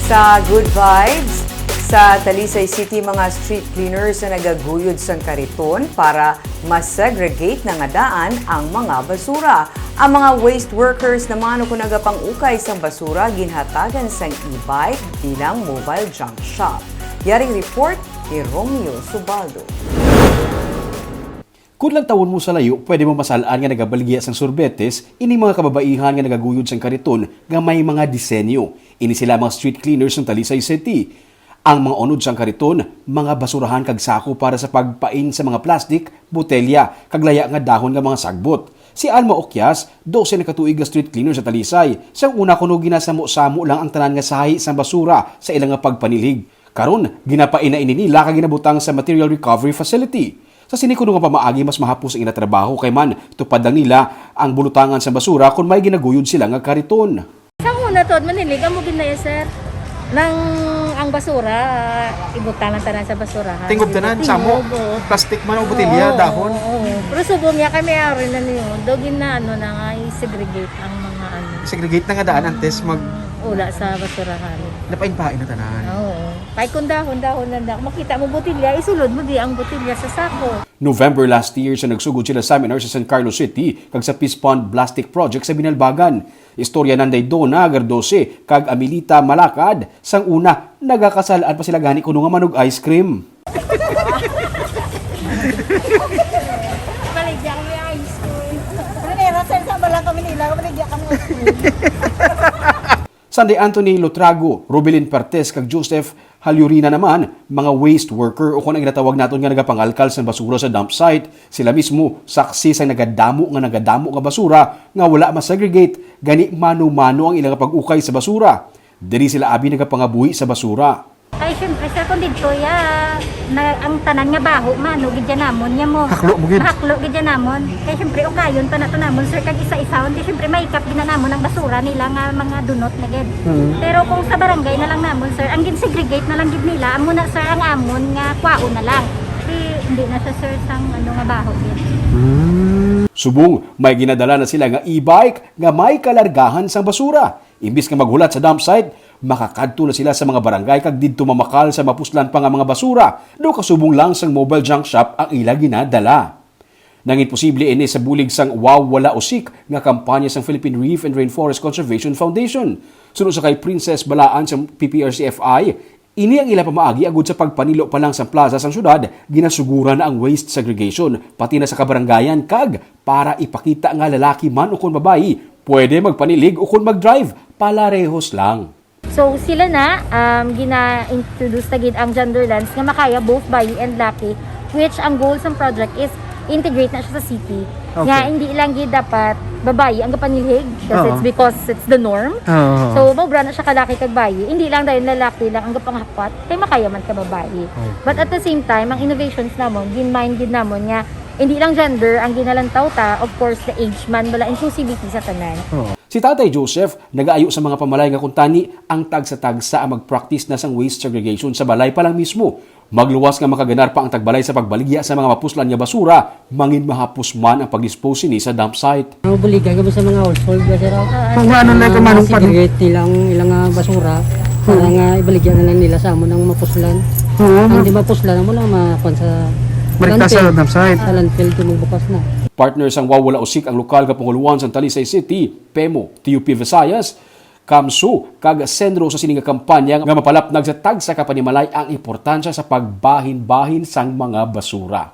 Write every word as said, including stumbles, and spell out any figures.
Sa Good Vibes, sa Talisay City, mga street cleaners na nagaguyod sang kariton para ma-segregate na nga daan ang mga basura. Ang mga waste workers naman, o kung nagapang-ukay sang basura, ginhatagan sang e-bike bilang mobile junk shop. Yaring report ni Romeo Subaldo. Kung lantawon mo sa layo, pwede mo masal-an nga nagabaligya sang sorbetes ining mga kababaihan nga nagaguyod sang kariton nga may mga disenyo. Ini sila mga street cleaners sang Talisay City. Ang mga unod sang kariton, mga basurahan kag sako para sa pagpain sa mga plastik, botelya, kag laya nga dahon nga mga sagbot. Si Alma Okyas, dose na ka tuig nga street cleaner sa Talisay. Sang una kuno ginasamo-samo lang ang tanan nga sahi sang basura sa ila nga pagpanilhig. Karon, ginapain na ini nila kag ginabutang sa Material Recovery Facility. Sa sini kuno nga pamaagi, mas mahapos ang ila trabaho kay man tupad lang nila ang bulutangan sa basura kon may ginaguyod sila nga kariton. Sa una, Tod, manilig amo gid na iya, sir. Nang ang basura, ibutang lang tanan sa basurahan. Tingob tanan, samok, plastic man o botelya, dahon. Oo. Pero subong niya kami ari na niyo. Daw gina ano na nga i-segregate ang mga ano. Segregate na nga daan antes mag Ula sa basurahan. Napainpain na tanan. Oo. Kay kung dahon-dahon lang na, makita mo botelya, isulod mo di ang botelya sa sako. November last year sa nagsugod sila seminar sa San Carlos City kag sa Peace Pond Plastic Project sa Binalbagan. Istorya nanday Donna Gardose kag Amelita Malakad. Sang una, nagakasal-an pa sila gani kuno nga manug ice cream. Baligya kami ice cream. Primero, sir, sa bala kami nila, baligya kami ice cream. Sanday Anthony Lotrago, Rubilin Pertes kag Joseph Halyurina naman, mga waste worker o kon ang ginatawag naton nga nagapangalkal sang basura sa dump site. Sila mismo saksi sang nagadamo nga nagadamo nga basura nga wala ma-segregate, gani mano-mano ang ila nga pag-ukay sa basura. Diri sila abi nagapangabuhi sa basura. Kay syempre, sir, kung didto ya, na, ang tanan nga baho, mano gid ya namon, ya mo. Haklo mo gid. Mahaklo gid ya namon. Kay syempre, ukayon pa nato namon, sir, kag isa-isahon. Kay syempre, maikap gid na namon ang basura nila nga mga dunot na gid. Mm. Pero kung sa barangay na lang namon, sir, ang gin-segregate na lang gid nila, amo na, sir, ang amon nga kwaon na lang. Di, hindi na siya, sir, sang ano nga baho gid. Mm. Subong, may ginadala na sila nga e-bike nga may kalargahan sang basura. Imbis nga maghulat sa dump site, makakadto na sila sa mga barangay kag didto mamakal sa mapuslan pa nga mga basura, daw kasubong lang sang mobile junk shop ang ila ginadala. Nangin posible ini sa bulig sang Wow Wala Usik nga kampanya sang Philippine Reef and Rainforest Conservation Foundation. Suno sa kay Princess Balaan sa P P R C F I, ini ang ila pamaagi agud sa pagpanilo pa lang sang plaza sang syudad, ginasuguran na ang waste segregation, pati na sa kabarangayan, kag para ipakita nga lalaki man ukon babayi, pwede magpanilig ukon mag-drive, palarehos lang. So sila na, um, gina-introduce na gid ang gender lens nga makaya both bayi and laki, which ang goal sa project is integrate na siya sa city. Okay. Nga hindi lang gid dapat babayi ang gapanilhig kasi Oo. it's because it's the norm. Oo. So mao bra na siya kalaki kag bayi. Hindi lang dahil lalaki lang ang gapangapat kay makaya man ka babayi. Okay. But at the same time, ang innovations namon, gin-mind gid namon nga hindi lang gender ang ginalantaw ta, of course, the age man, wala inclusivity sa tanan. Oo. Si Tatay Joseph nagaayo sa mga pamalay nga kuntani ang tagsa-tagsa ang mag-practice na sang waste segregation sa balay pa lang mismo. Magluwas nga makaganar pa ang tagbalay sa pagbaligya sa mga mapuslan nga basura, mangin mahapos man ang pag-dispose sini sa dump site. Ang baligan kami sa mga household ba, sir? Kung ano na ito, manong pa, segregate nila ang ilang ah, basura para nga ibaligya na lang nila sa amon ang mapuslan. Oo, Ang ma- di mapuslan, amo lang makuan sa Balik na sa landfill. Dump site. Sa landfill kung magbukas na. Partner sang Wow Wala Usik ang lokal nga panguluan sang Talisay City, PEMO, T U P Visayas, CAMSU, kag CENRO sa sini nga kampanya nga mapalapnag sa tagsa ka panimalay ang importansya sa pagbahin-bahin sang mga basura.